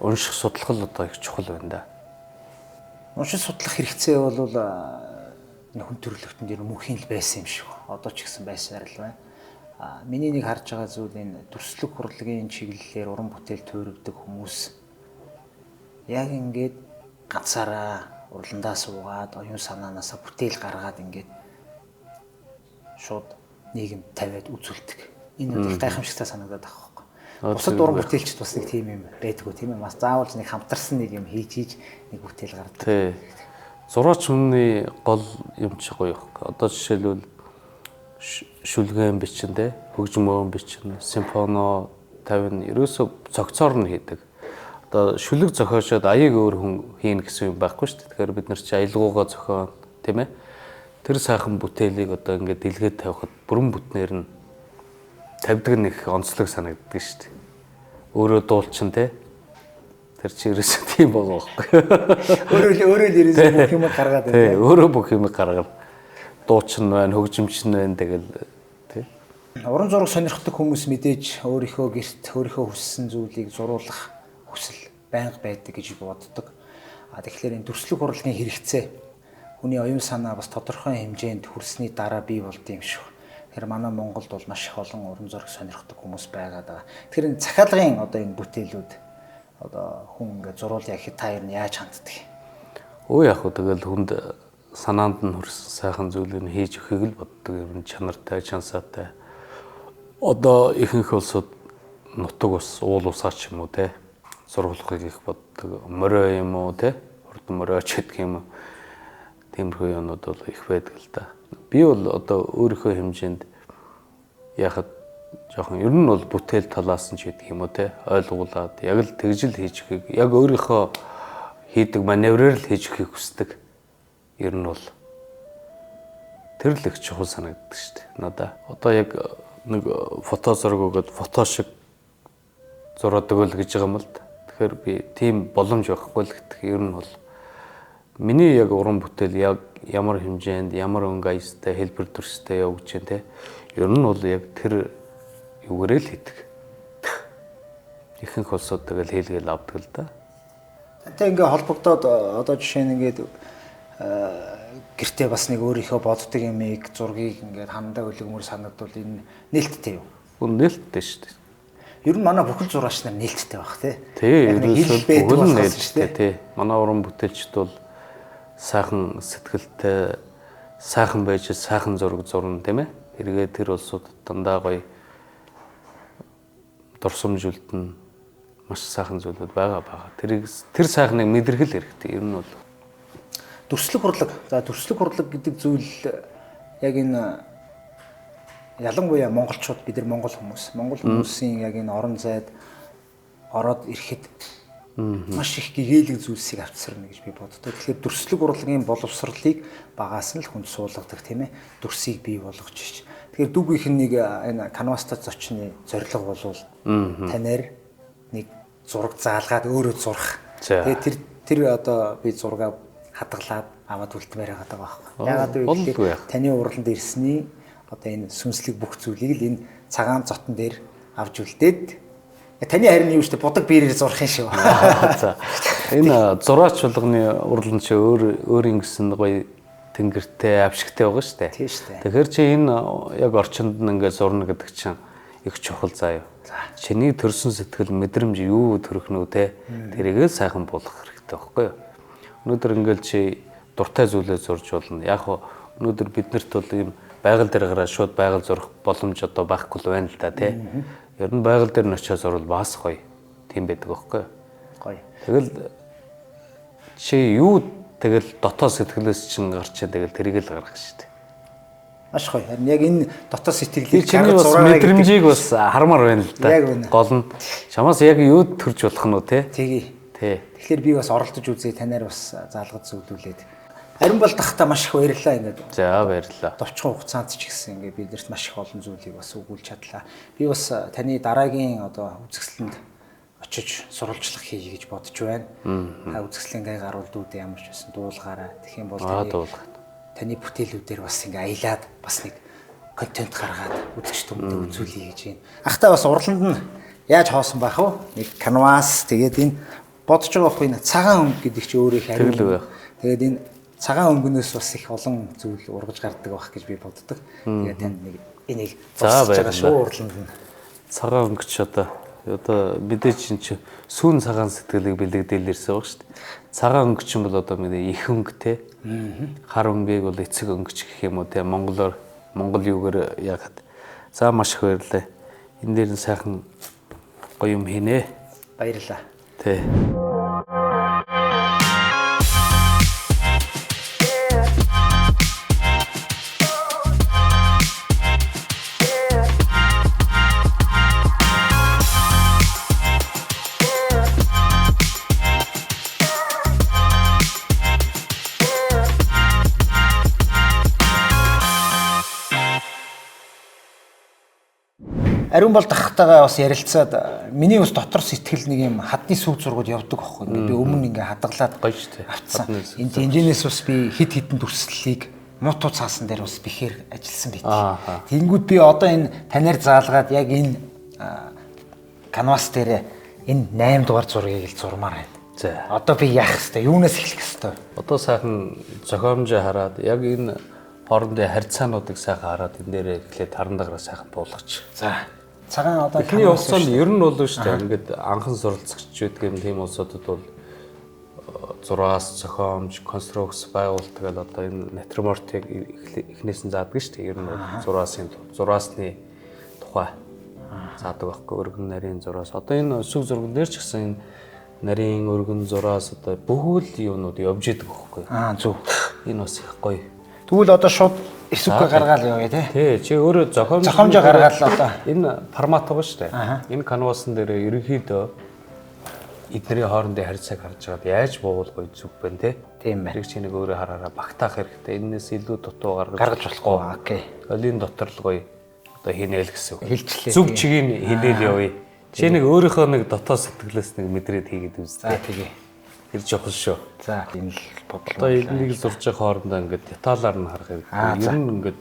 унших, судлах л одоо их чухал байна да. Уншиж судлах хэрэгцээ бол энэ хүн төрөлхтөнд ер нь мөнхийн л байсан юм шиг. Одоо ч гэсэн байсаар л байна. Миний нэг харж байгаа зүйл энэ дүрслэх урлагийн чиглэлээр уран бүтээл туурвидаг хүмүүс яг ингээд ганцаараа урландаа суугаад оюун санаанаасаа бүтээл гаргаад ингээд шууд нийгэм тавиад үзүүлдэг. Энэ бол их гайхамшигтай санагдаад байгаа байхгүй. Бусад уран бүтээлчд бас нэг тийм юм байдгүй тийм ээ. Бас заавал нэг хамтарсан нэг юм хийж нэг бүтээл гаргадаг. Тий. Зураач хүний гол юм чи гоё байхгүй. Одоо жишээлбэл шүлгэн бичин те, хөгжмөн бичин, симфоно тавина ерөөсө цогцоор нь хийдэг. Одоо шүлэг зохиошоод аяыг өөр хүн хийнэ гэсэн юм байхгүй шүү дээ. Тэгэхээр бид нар чи аялгуугаа зохион тийм ээ. Тэр сайхан бүтээлийг одоо ингээд дэлгээд тавихад бүрэн бүтнээр нь тавьдаг нэг онцлог санагддаг шүү дээ. Өөрөө дуулчин те. Тэр чи ерөөсөө тийм байгаа байхгүй. Өөрөө л ерөөсөө бүх юм гаргаад байна. Тий, өөрөө бүх юм гаргаад. Дуучин байна, хөгжимчин байна тэгэл тий. Уран зураг сонирхдаг хүмүүс мэдээж өөрийнхөө гэрт өөрийнхөө хүссэн зүйлийг зуруулах хүсэл байнга байдаг гэж боддог. Тэгэхээр энэ дүрслэх урлагийн хэрэгцээ хүний оюун санаа бас тодорхой хэмжээнд хүрсний дараа бий болд юм шиг. Тэгэхээр манай Монголд бол маш их олон уран зураг сонирхдаг хүмүүс байгаад байгаа. Тэгэхээр энэ захиалгын одоо энэ бүтээлүүд одоо хүн ингээд зуруулъя гэхэд та ер нь яаж ханддаг юм? Өө яг хөө тэгэл хүнд санаанд нь хүрсэн сайхан зүйлийг хийж өгөхийг л боддог юм, чанартай, чансаатай. Одоо ихэнх улсууд нутаг ус, уул усаач юм уу те, зурглахыг их боддог. Морио юм уу те, хурдан мориоч гэдэг юм уу. Тиймэрхүү юмнууд бол их байдаг л да. Би бол одоо өөрийнхөө хэмжээнд яхад жоохон ер нь бол бүтээл талаас нь ч гэдэг юм уу те, ойлгуулад яг л тэгжил хийж өгөхийг, яг өөрийнхөө хийдэг маневрээр л хийж өгөхийг хүсдэг. Ер нь бол тэр л их чухал санагддаг шүү дээ надаа. Одоо яг нэг фото зураг өгөөд фото шиг зураад өгөөл гэж байгаа юм л да. Тэгэхээр би тийм боломж байхгүй л гэдэг. Ер нь бол миний яг уран бүтээл яг ямар хэмжээнд, ямар өнгө аястай, хэлбэр дүрстэй явж гэн те. Ер нь бол яг тэр юугээрээ л хийдэг. Ихэнх улсууд тэгэл хийлгээл авдаг л да. Тантай ингээ холбогдоод одоо жишээ нь ингээд гэртээ бас нэг өөрийнхөө боддог юмыг, зургийг ингээд хандаа өлгөмөр санагдвал энэ нээлттэй юу? Үн нээлттэй шүү дээ. Ер нь манай бүхэл зураач нар нээлттэй байх тий. Тий, ерөөсөө бүхэл нээлттэй тий. Манай уран бүтээлчд бол сайхан сэтгэлтэй, сайхан байж сайхан зураг зурна тийм ээ. Эргээ тэр улсууд дандаа гоё дурсамж үлдэн маш сайхан зүйлүүд байгаа. Тэрийг тэр сайхныг мэдэрхэл хэрэгтэй. Ер нь бол дүрслэх урлаг. За дүрслэх урлаг гэдэг зүйл яг энэ ялангуяа монголчууд, бид нар монгол хүмүүс, монгол хүмүүсийн яг энэ орон зайд ороод ирэхэд маш их гэгээлэг зүйлсийг авчирна гэж би боддог. Тэгэхээр дүрслэг урлагийн боловсролыг багаас нь л хүнд суулгадаг тийм ээ. Дүрсийг бий болгож ич. Тэгэхээр дүүгийнх нь нэг энэ канвастай зочны зорилго болвол танаар нэг зураг заалгаад өөрөө зурах. Тэгээд тэр одоо би зургаа хадгалаад аваад үлдмээр байгаа байхгүй. Яагаад вэ гэхээр таны урланд ирсний одоо энэ сүнслэг бүх зүйлийг л энэ цагаан зотон дээр авч үлдээд таны харин юу шүү дээ, будаг биерээр зурх юм шүү. За. Энэ зураач болгоны урлан чи өөр ингэсэн гоё тэнгэртэй, авшигтай байгаа шүү дээ. Тийм шүү дээ. Тэгэхээр чи энэ яг орчинд нь ингээд зурна гэдэг чинь их чухал заа юу. Чиний төрсөн сэтгэл мэдрэмж юу төрөх нүү те. Тэрийгээ сайхан буулгах хэрэгтэй байхгүй юу? Өнөөдөр ингээд чи дуртай зүйлээ зурж болно. Яг хөө өнөөдөр биднэрт бол ийм байгаль дээр гараад шууд байгаль зурх боломж одоо байхгүй л байна л да тий. Ер нь байгаль дээр нь очиод зурвал бас гоё. Тийм байдаг байхгүй юу? Гоё. Тэгэл чи юу тэгэл дотоод сэтгэлээс чинь гарч тэгэл тэрийг л гаргах шүү дээ. Маш гоё. Харин яг энэ дотоод сэтгэлийг гаргаж зураарай гэдэг мэдрэмжийг бас хармаар байна л да. Яг үнэ. Гол нь чамаас яг юу төрж болох нь үү те? Тэгье. Тий. Тэгэхээр би бас оролдож үзье, танаар бас заалгаж зөвлүүлээд. Ариун бол дахта маш их баярлалаа ингээд. За баярлалаа. Товчхон хугацаанд ч гэсэн ингээд биднэрт маш их олон зүйлийг бас өгүүлж чадлаа. Би бас таны дараагийн одоо үзэсгэлэнд очиж сурвалжлах хийе гэж бодож байна. Та үзэсгэлэнгээ гаруул дүүдээ ямар ч байсан дуулгаарай. Тэгэх юм бол таны таны бүтээлүүдээр бас ингээ аялаад бас нэг контент гаргаад үзэгч түмэндээ үзүүлье гэж байна. Ахтай бас урланд нь яаж хоосон байх вэ? Нэг канвас, тэгээд энэ бодож байгаа хгүй, энэ цагаан өнгө гэдэг чи өөрөө их ариун. Тэгэл байх. Тэгээд энэ цагаан өнгөнөөс бас их олон зүйл ургаж гардаг байх гэж би боддог. Тэгээд танд нэг энийг За, зурсаж байгаа баярлалаа. шүү урланд нь. Цагаан өнгө ч одоо мэдээж чинь чи сүүн цагаан сэтгэлийг бэлэгдээл ирсэн баг шүү дээ. Цагаан өнгө чинь бол одоо мэдээ их өнгө те. Хар өнгийг бол эцэг өнгө ч гэх юм уу те. Монголоор Монгол юугаар яагаад. За, маш их баярлалаа. Энэ дээр нь сайхан гоё юм хийнэ. Баярлалаа. Тэ. Ариун бол дахтайгаа бас ярилцаад, миний бас дотор сэтгэл нэг юм хадны сүв зургууд явдаг байхгүй. Ингээ би өмнө ингээ хадгалаад Гоё шүү дээ. авцсан. Хадны сүв Энэ дэнжэнээс бас би хид хідэн дүрслэлийг муутуу цаасан дээр бас бихээр ажилласан байт. Ааха. Тэнгүүд би одоо энэ танаар заалгаад яг энэ канвас дээр энэ 8 дугаар зургийг л зурмаар байна. За. Одоо би яах хэвтэй? Юунаас эхлэх хэвтэй? Одоо сайхан зохиомжоо хараад, яг энэ хоорондын харьцаануудыг сайхан хараад, энэ дээрээ эхлээд харан дагараа сайхан буулгач. За. Цагаан одоо Эхний канвас хугацаанд ер нь бол шүү дээ, ингээд анхан суралцагч байдаг юм тийм улсуудад бол зураас, зохиомж, конструкц, байгуулалт тэгэл одоо энэ натюрмортыг эхнээс нь заадаг шүү дээ. Ер нь бол зураасны тухай заадаг байхгүй, өргөн нарийн зураас. Одоо энэ сүг зурган дээр ч гэсэн энэ нарийн өргөн зураас одоо бүхэл юунууд явж идэг байхгүй. Аа, зөв. Энэ бас их гоё. Тэгвэл одоо шууд эсвүгээ гаргаал явъя те. Тий, чи өөрөө зохиомж Зохиомжоо гаргаал одоо. Энэ формат байгаа шүү дээ. Энэ канвасан дээр ерөнхийдөө эднэрийн хоорондын харьцааг харж байгаад яаж буувал гоё зүг байна те. Тийм байна. Тэр чи нэг өөрөө хараараа багтаах хэрэгтэй. Эннээс илүү дутуу гаргаж Гаргаж болохгүй. Окей. Тэгэл энэ дотор л гоё одоо хийнээл гэсэн үг. Хилчлээ, Зүг тий. чигийг хинээл явъя. Чи нэг өөрийнхөө нэг дотоо сэтгэлээс нэг мэдрээд хийгээд За, үзтээ. тэгээ. Тэр чухал шүү. За, энэ л бодлоо. Одоо энийг зурж байгаа хоорондоо ингээд деталаар нь харах Аа, хэрэгтэй. за. Ер нь ингээд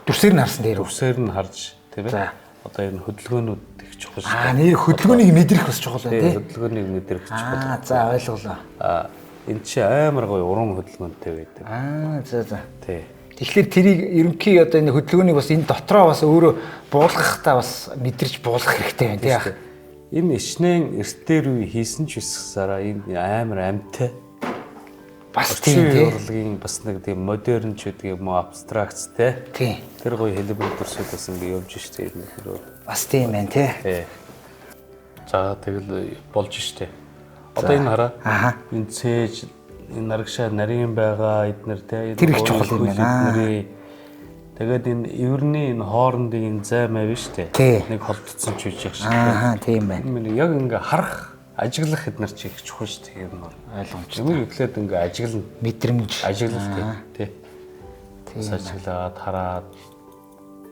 Дүрсээр нь харсан дээр үү? дүрсээр нь харж тийм За. ээ. Одоо энэ хөдөлгөөнүүд их чухал шүү. Аа, нэр хөдөлгөөнийг мэдрэх бас чухал байна Тий, тий. хөдөлгөөнийг мэдрэх чухал. Аа, за, ойлголоо. Аа, энэ чи амар гоё уран хөдөлгөөнтэй байдаг. Аа, за за. Тий. Тэгэхээр тэрийг ерөнхий одоо энэ хөдөлгөөнийг бас энэ дотроо бас өөрөө буулгахтаа бас мэдэрч буулгах хэрэгтэй байна тий. ах. Энэ ичнэн эртээр үе хийсэн ч хэсгсараа энэ амар амтай. Бас тийм Орчин тий. урлагийн бас нэг тийм модерн ч гэдэг юм уу, абстракт те. Тийм. Тэр гоё хэлбэр дүрсүүд бас ингэ явж штэ ер нь тэр бол. Бас тийм байна тий. Тий. За, тэгэл болж штэ. Одоо энэ хараа. Аха. Энэ цээж, энэ нарагшаа нарийн байгаа эднэр те. Тэр их чухал юм байна. Эднэрийн. Тэгээд энэ эвэрний энэ хоорондын энэ зай мав штэ. Тий. Нэг холдсон ч үжих штэ. Ааха, тийм байна. Энэ яг ингээ харах, ажиглах эднэр чи их чухал штэ ер нь бол. Ойлгомжтой. Зүгээр эхлээд ингээ ажиглана. Мэдрэмж. Ажиглалт тий. Бас ажиглаад хараад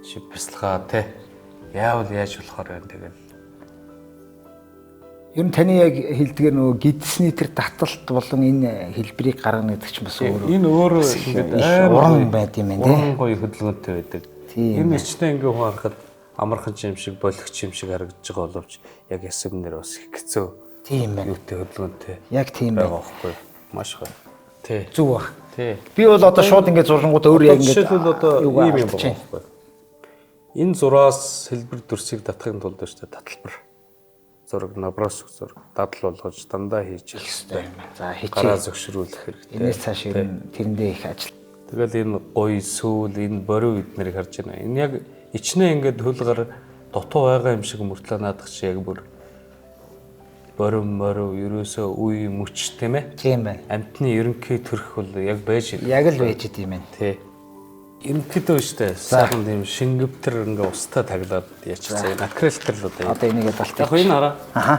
чи бясалгаа те. Яавал яаж болохоор байна тэгэл. Ер нь таны яг хэлдгээр нөгөө гидсний тэр таталт болон энэ хэлбэрийг гаргана гэдэг чинь бас өөрөө Энэ өөрөө бас их ингээд их амар уран гоё- байд юм байна тий. Уран гоё хөдөлгөөнтэй байдаг. Тийм Энэ ичнэ ингээ хүн харахад амархан ч юм шиг, болгоч юм шиг харагдаж байгаа боловч яг ясвнэр бас их хэцүү. Тийм байна. Юутай хөдөлгөөнтэй. Яг тийм байна. байгаа байхгүй. Маш гоё. Тий. Зүг баг. Тий. Би бол одоо шууд ингээд зуржингууд өөр яг ингээд Жишээлбэл одоо юугаа ийм юм алдчихъя. байгаа байхгүй. Энэ зураас хэлбэр дүрсийг татахын тулд шүү дээ таталбар. Зураг, наброс зураг дадал болгож дандаа хийж хэрэгтэй. За, Гараа хичээ. зөвшөөрүүлэх хэрэгтэй. Энэс цааш ер нь тэрэндээ их ажил. Тэгэл энэ гоё сүүл, энэ бориу эднэрийг харж байна. Энэ яг ичнэ ингээд хөлгөр дутуу байгаа юм шиг мөртлөө наадах чи яг бүр борим мориу ерөөсөө үе мөч тийм ээ. Тийм байна. Амтны ерөнхий төрх бол яг байж байна. Яг л байж идэм байна. Тий. Ерөнхийдөө штэ сайхан тийм шингэвтер ингээ устай таглаад яачихсан. Энэ акрилик төр л одоо. Одоо энийгээ далтаа. Яг энэ хараа.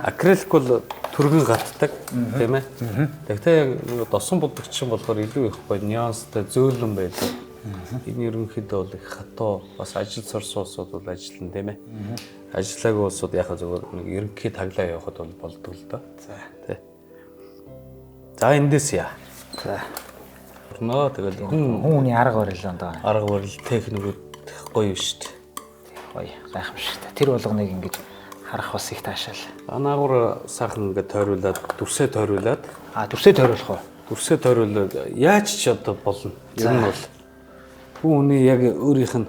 Акрилик бол түргэн гатдаг тийм ээ. Тэгтээ яг нөгөө досон будагч юм болохоор илүү их гоё нюанстай зөөлөн байдаг. Энэ ерөнхийдөө бол их хатуу бас ажил сурсан улсууд бол ажиллана тийм ээ. Ажиллаагүй улсууд яг зөвхөн нэг ерөнхий таглаа явахад бол болдог л доо. За. Тий. За, эндээс яа. За. Орноо тэгэл хүн Хүн хүний арга барил ондоо. Арга барил техникүүд гоё шүү дээ. Гоё гайхамшигтай. Тэр болгоныг ингэж харах бас их таашаал. Анаагур сайхан ингээд тойруулаад дүрсээ тойруулаад Дүрсээ тойруулах уу? Дүрсээ тойруулаад яаж ч одоо болно. Ер нь бол хүн хүний яг өөрийнх нь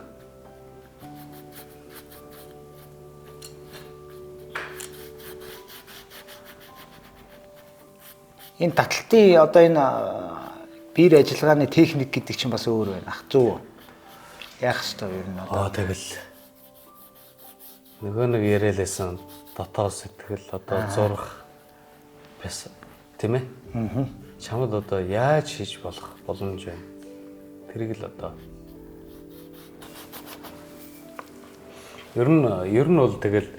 энэ таталтын одоо энэ биер ажиллагааны техник гэдэг чинь бас өөр байна. Ах зөв үү? Яах ёстой ер нь одоо. Тэгэл нөгөө нэг яриалээсэн дотоо сэтгэл одоо зурх бас тийм ээ? Аа. Чамд одоо яаж хийж болох боломж байна? Тэрийг л одоо ер нь бол тэгэл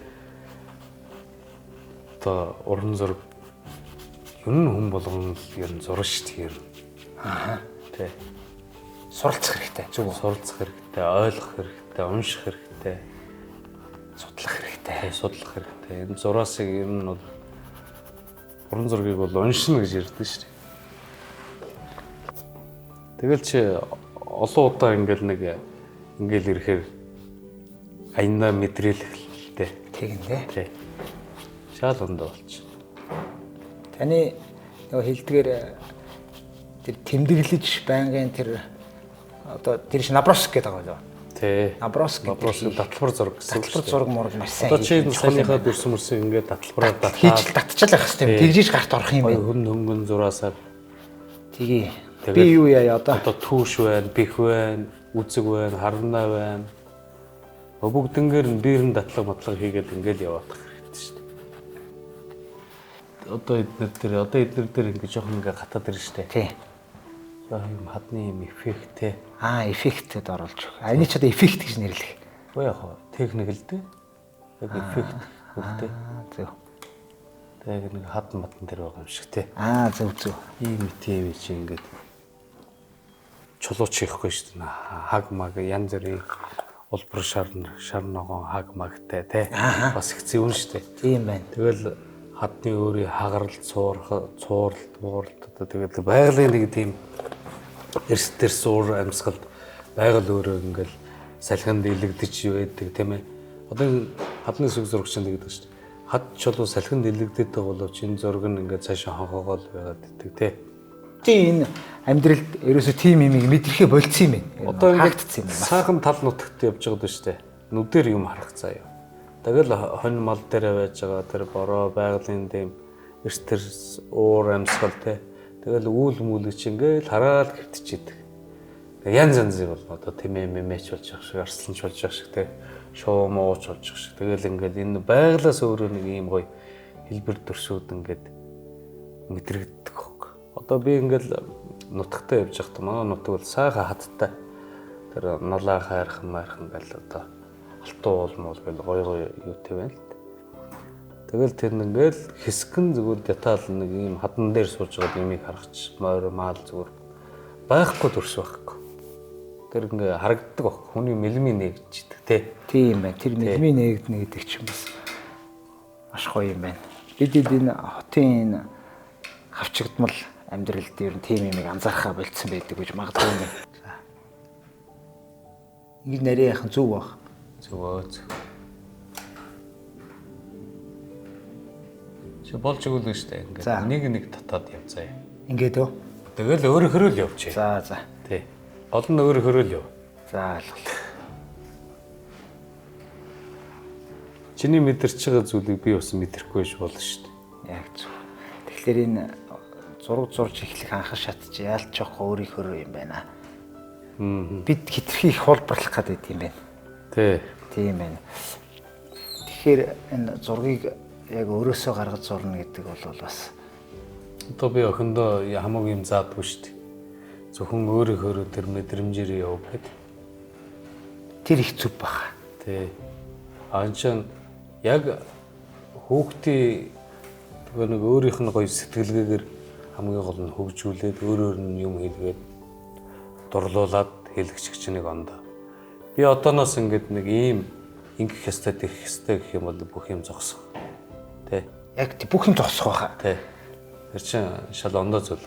одоо уран зураг ер нь хүн болгон л ер нь зурна шүү дээ ер нь. Аа. Тэ. Суралцах хэрэгтэй. Зөв үү? Суралцах хэрэгтэй, ойлгох хэрэгтэй, унших хэрэгтэй, судлах хэрэгтэй. Судлах хэрэгтэй. Энэ зураасыг ер нь бол уран зургийг бол уншина гэж ярьдаг шүү дээ. Тэгэл чи олон удаа ингээл нэг ингээл ирэхээр аянаа мэдрэл эхэлтэй. Тэгнэ лээ. Тэ. Шал ондоо болчих. Таны нөгөө хэлдгээр тэр тэмдэглэж байнгын тэр одоо тэр шиг наброск гэдэг байгаа юу? Тий. Наброск таталбар зураг гэсэн. Таталбар зураг мураг маш сайн. Одоо чи саяныхаа дүрсэн мөрсөн ингээд таталбараар татаад хийж татчаал байх хэрэгтэй юм. Тэгжиж гарт орох юм байна. Хөрн хөнгөн зураасаар. Тгий. Би юу яа одоо? Одоо түүш байна, бих байна, үзэг байна, харнаа байна. Бүгднгээр нь биерэн татлаг матлаг хийгээд ингээд яваад хэрэгтэй шүү дээ. Одоо эднэр дээр ингээд жоохон ингээд гатаад ирнэ шүү дээ. Тий. Юм хадны юм эффект те. Эффектэд оруулж өгөх. Энийг ч одоо эффект гэж нэрлэх. Үгүй яг хоо техник л дээ. Яг эффект хөлтэй. Зөв. Тэг нэг хад мадн дээр байгаа юм шиг те. Зөв зөв. Ийм тийм чи ингээд чулууч хийхгүй шүү дээ. Хаг маг янз бүрийн улбар шар ногоон хаг магтай те. Бас их зөвөн шүү дээ. Тийм байна. Тэгэл хадны өөрийн хагарал цууралт мууралт одоо тэгэл байгалийн нэг тийм эрс тэрс уур амьсгалд байгаль өөрөө ингээл салхинд илэгдэж байдаг тийм ээ. Одоо энэ хадны сүг зурагч гэдэг шүү дээ. Хад чулуу салхинд илэгдээд байгаа боловч энэ зураг нь ингээд цаашаа хонхоогоол байгаад идэг тий. Чи энэ амьдралд ерөөсөө тийм юмыг мэдрэхээ болцсон юм байна. Одоо ингээд хаагдсан юм байна. Сайхан тал нутагт явж байгаа даа шүү дээ. Нүдээр юм харах заа юу. Тэгэл хонь мал дээр байж байгаа тэр бороо байгалийн тийм эрс тэрс уур амьсгал тий. Тэгэл үүл мүлэг чи ингээл хараад гэртчихэдэг. Янз янз юм болно. Одоо тэмээ мэмэч болж явах шиг, арсланч болж явах шиг тий. Шуу мууч болж явах шиг. Тэгэл ингээл энэ байглаас өөрөө нэг ийм гоё хэлбэр төрсүүд ингээд мэдрэгддэг хог. Одоо би ингээл нутагтаа явж байхдаа манай нутаг бол сайхан хаттай. Тэр налаа хайрхан майрхан гэл одоо алтан уул муул гэл гоё гоё юутай байна л. Тэгэл тэр ингээл хэсгэн зүгээр деталь нэг ийм хадан дээр сууж байгаа юмыг харахч мойр маал зүгээр байхгүй төрс байхгүй. Тэр ингээ харагддаг баг. Хүний мэлмийн нэгждэг тий. Тийм байна. Тэр мэлмийн нэгднэ гэдэг чинь бас маш гоё юм байна. Бид энэ хотын энэ хавчигдмал амьдралд ер нь тийм юмыг анзаархаа болцсон байдаг гэж магадгүй юм байна. За. Ингэж нарийн яхан зүв баг. Зөв зөв. Чи болж өгөөлөө штэ ингээд нэг нэг татаад явцаа. Ингээд үү? Тэгэл өөрөөхөө л явчих. За за. Тий. Гол нь өөрөөхөө л яв. За ойлголоо. Чиний мэдэрч байгаа зүйлийг би бас мэдрэхгүй биш болно штэ. Яг зөв. Тэгэхээр энэ зураг зурж эхлэх анхан шат чи яалч жоох өөрийнхөө юм байна. Бид хитрхи их хулбарлах гэдэг юм байна. Тий. Тийм байна. Тэгэхээр энэ зургийг яг өөрөөсөө гаргаж зурна гэдэг бол бас одоо би охиндоо хамаагүй юм заадгүй шүү дээ. Зөвхөн өөрийнхөө тэр мэдрэмжээр яв гэд. Тэр их зүв баха. Тий. А энэ чинь яг хүүхдийн нөгөө нэг өөрийнх нь гоё сэтгэлгээгээр хамгийн гол нь хөгжүүлээд өөрөөр нь юм хийлгээд дурлуулад хэлэгч чинь нэг ондоо. Би одооноос ингээд нэг ийм ингэх ёстой тэгэх ёстой гэх юм бол бүх юм зогсох. Тэ. Яг бүх юм зогсох байхаа. Тэ. Тэр чинь шал ондоо зүйл.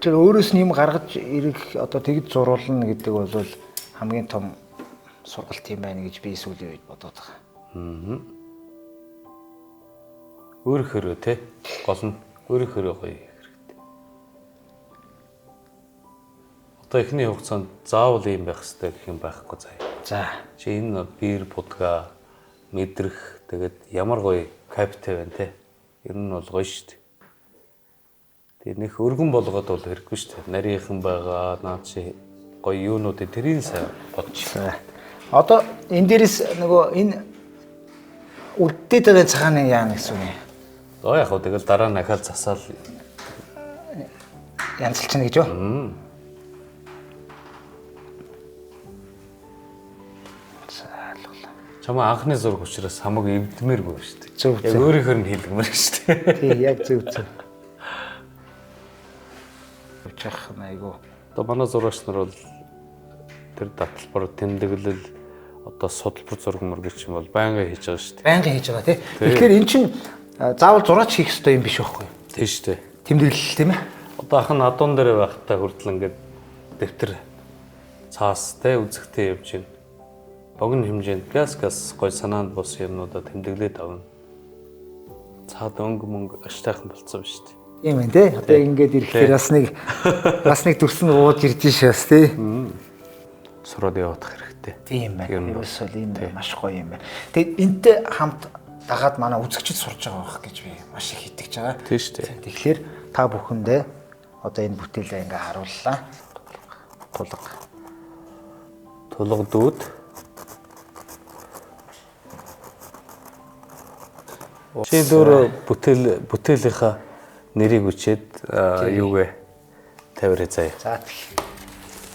Тэр өөрөөс нь юм гаргаж ирэх одоо тэгж зуруулна гэдэг бол хамгийн том сургалт юм байна гэж би сүүлийн үед бодоод байгаа. Өөрөөхөө те гол нь өөрөөхөө гоё хийх хэрэгтэй. Одоо эхний хугацаанд заавал ийм байх хэрэгтэй гэх юм байхгүй заяа. За. Чи энэ бир будга мэдрэх тэгээд ямар гоё каптай байна те. Ер нь бол гоё шүү дээ. Тэгээд нэх өргөн болгоод бол хэрэггүй шүү дээ. Нарийнхан байгаа наа чи гоё юунуудыг тэрийг сайн бодчих. За. Одоо энэ дээрээс нөгөө энэ үлдээд байгаа цагааны яана гэсэн үг юм. За яг хөө тэгэл дараа нь ахаал засаал Янзалчихна гэж юу? За алгалаа. Чамаа анхны зураг учраас хамаг эвдмээргүй шүү дээ. Зөв, Яг зөв. өөрийнхөө нь хийлгэмээр шүү дээ. Тий, яг зөв зөв. Учих айгу. Одоо манай зурагч нар бол тэр таталбар тэмдэглэл одоо судалбар зураг мөргөч юм бол байнга хийж байгаа шүү дээ. Байнга хийж байгаа тий. Тэгэхээр эн чинь заавал зураач хийх ёстой юм биш байхгүй юу? Тийм шүү дээ. Тэмдэглэл тийм ээ. Одоо ах нь адуун дээр байхдаа хүртэл ингээд дэвтэр цаас те үзэхтэй явж байна. Богино хэмжээнд газ газ гой санаанд бус юмнуудаа тэмдэглээд авна. Цаад өнгө мөнгө аштайхан болцсон шүү дээ. Тийм ээ тий. Одоо ингээд ирэхээр бас нэг дүрсэн ууж ирж шээ бас тий. Сураад явах хэрэгтэй. Тийм байна. Ер нь бол. Ерөөсөө л энэ маш гоё юм байна. Тэгээд энтэй хамт дагаад манай үзэгчид сурж байгаа байх гэж би маш их итгэж байгаа. Тийм шүү дээ. Тэгэхээр та бүхэндээ одоо энэ бүтээлээ ингээ харууллаа. Тулга. Тулга дүүд. Чи дөөрө бүтээлийнхаа нэрийг үчээд юугээ тавиарай заяа. За тэг.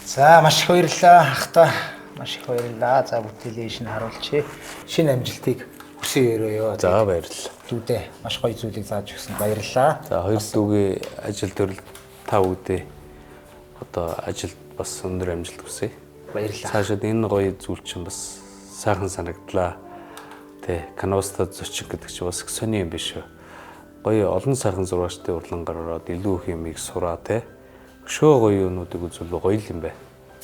За маш их баярлалаа ахта. Маш их баярлалаа. За бүтээлээ шинэ харуулчих. Шинэ амжилтыг хүсэн өрөөё. За баярлалаа. Дүүдээ маш гоё зүйлийг зааж өгсөнд баярлалаа. За хоёр дүүгийн ажил төрөл та бүдээ одоо ажилд бас өндөр амжилт хүсье. Баярлалаа. Цаашид энэ гоё зүйл чинь бас сайхан санагдлаа. Тэ канваста зочих гэдэг чинь бас их сони юм биш үү? Гоё олон сайхан зурагчдын урлангаар ороод илүү их юмыг сураа тэ. Өшөө гоё юмнуудыг үзвэл гоё л юм байна.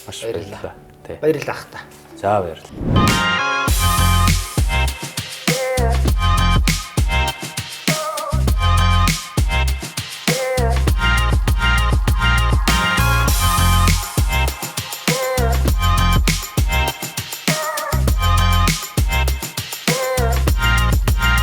Маш баярлалаа. Тэ. Баярлалаа ахта. За баярлалаа.